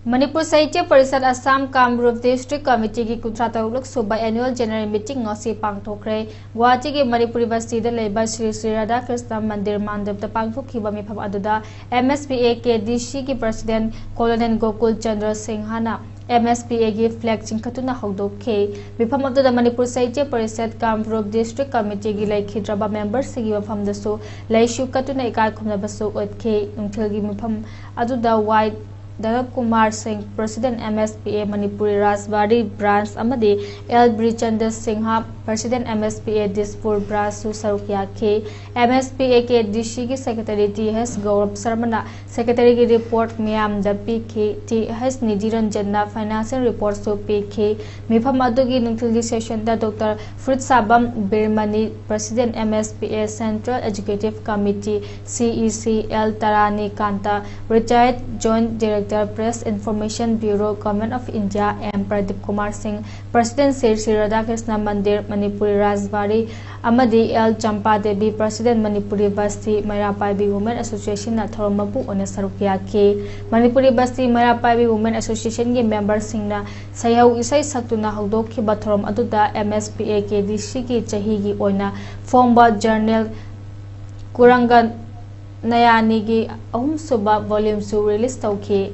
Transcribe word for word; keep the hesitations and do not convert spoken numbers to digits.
ꯃꯅꯤꯄꯨꯔ ꯁꯥꯍꯤꯇ꯭ꯌ parishad Assam ꯀꯥꯃꯔꯨꯞ district ꯀꯃꯤꯇꯤꯒꯤ ꯀꯨꯟꯊ꯭ꯔꯥ ꯇꯔꯨꯛ ꯁꯨꯕ ꯑꯦꯅꯨꯋꯦꯜ ꯖꯦꯅꯔꯦꯜ ꯃꯤꯇꯤꯡ ꯉꯁꯤ ꯄꯥꯡꯊꯣꯛꯈ꯭ꯔꯦ꯫ ꯒꯨꯋꯥꯍꯥꯇꯤꯒꯤ ꯃꯅꯤꯄꯨꯔ ꯌꯨꯅꯤꯚꯔꯁꯤꯇꯤꯗ ꯂꯩꯕ ꯁ꯭ꯔꯤ ꯁ꯭ꯔꯤ ꯔꯥꯙꯥꯀ꯭ꯔꯤꯁꯅ ꯃꯟꯗꯤꯔ ꯃꯥꯟꯗꯞꯇ ꯄꯥꯡꯊꯣꯛꯈꯤꯕ ꯃꯤꯐꯝ ꯑꯗꯨꯗ M S P A K D C ꯒꯤ president Colonel ꯒꯣꯀꯨꯜ ꯆꯟꯗ꯭ꯔ ꯁꯤꯡꯍꯅ M S P A ꯒꯤ flag ꯆꯤꯡꯈꯠꯇꯨꯅ ꯍꯧꯗꯣꯛꯈꯤ꯫ ꯃꯤꯐꯝ ꯑꯗꯨꯗ ꯃꯅꯤꯄꯨꯔ ꯁꯥꯍꯤꯇ꯭ꯌ ꯄꯔꯤꯁꯠ ꯀꯥꯃꯔꯨꯞ ꯗꯤꯁꯇ꯭ꯔꯤꯛ ꯀꯃꯤꯇꯤꯒꯤ ꯂꯩꯈꯤꯗ꯭ꯔꯕ memberꯁꯤꯡꯒꯤ ꯃꯐꯝꯗꯁꯨ ꯂꯩꯁꯨ ꯀꯠꯇꯨꯅ ꯏꯀꯥꯏ ꯈꯨꯝꯅꯕꯁꯨ ꯎꯠꯈꯤ꯫ ꯅꯨꯡꯊꯤꯜꯒꯤ ꯃꯤꯐꯝ ꯑꯗꯨꯗ ꯋꯥꯏ ꯗꯅꯞ ꯀꯨꯃꯥꯔ ꯁꯤꯡ, president M S P A Manipuri ꯔꯥꯖꯕꯥꯔꯤ branch ꯑꯃꯗꯤ L ꯕ꯭ꯔꯤꯆꯟꯗ꯭ꯔ Singh, president M S P A Dispur branchꯁꯨ ꯁꯔꯨꯛ ꯌꯥꯈꯤ꯫ M S P A K D C ꯒꯤ secretary T H ꯒꯧꯔꯕ ꯁꯔꯃꯅ secretaryꯒꯤ report ꯃꯤꯌꯥꯝꯗ ꯄꯤꯈꯤ꯫ T H ꯅꯤꯙꯤ ꯔꯟꯖꯟꯅ financial reportꯁꯨ ꯄꯤꯈꯤ꯫ ꯃꯤꯐꯝ ꯑꯗꯨꯒꯤ ꯅꯨꯡꯊꯤꯜꯒꯤ sessionꯗ Doctor ꯐꯨꯔꯤꯠꯁꯥꯕꯝ ꯕꯤꯔꯃꯅꯤ, president M S P A Central Executive Committee, C E C, L ꯇꯔꯥꯅꯤꯀꯥꯟꯇ, retired Joint Director, Press Information Bureau, Government of India, M Pradeep Kumar ꯁꯤꯡ, president Shri Shri Radhakrishna ꯃꯟꯗꯤꯔ ꯃꯅꯤꯄꯨꯔꯤ ꯔꯥꯖꯕꯥꯔꯤ, ꯑꯃꯗꯤ L ꯆꯝꯄꯥ Devi, president Manipuri ꯕꯁꯇꯤ ꯃꯩꯔꯥ ꯄꯥꯏꯕꯤ Women Associationꯅ ꯊꯧꯔꯝ ꯃꯄꯨ ꯑꯣꯏꯅ ꯁꯔꯨꯛ ꯌꯥꯈꯤ꯫ ꯃꯅꯤꯄꯨꯔꯤ ꯕꯁꯇꯤ ꯃꯩꯔꯥ ꯄꯥꯏꯕꯤ Women Associationꯒꯤ memberꯁꯤꯡꯅ ꯁꯩꯍꯧ ꯏꯁꯩ ꯁꯛꯇꯨꯅ ꯍꯧꯗꯣꯛꯈꯤꯕ ꯊꯧꯔꯝ ꯑꯗꯨꯗ M S P A K D Cꯒꯤ ꯆꯍꯤꯒꯤ ꯑꯣꯏꯅ ꯐꯣꯡꯕ journal ꯀꯨꯔꯪꯒ ꯅꯌꯥꯅꯤꯒꯤ ꯑꯍꯨꯝꯁꯨꯕ volumeꯁꯨ release ꯇꯧꯈꯤ꯫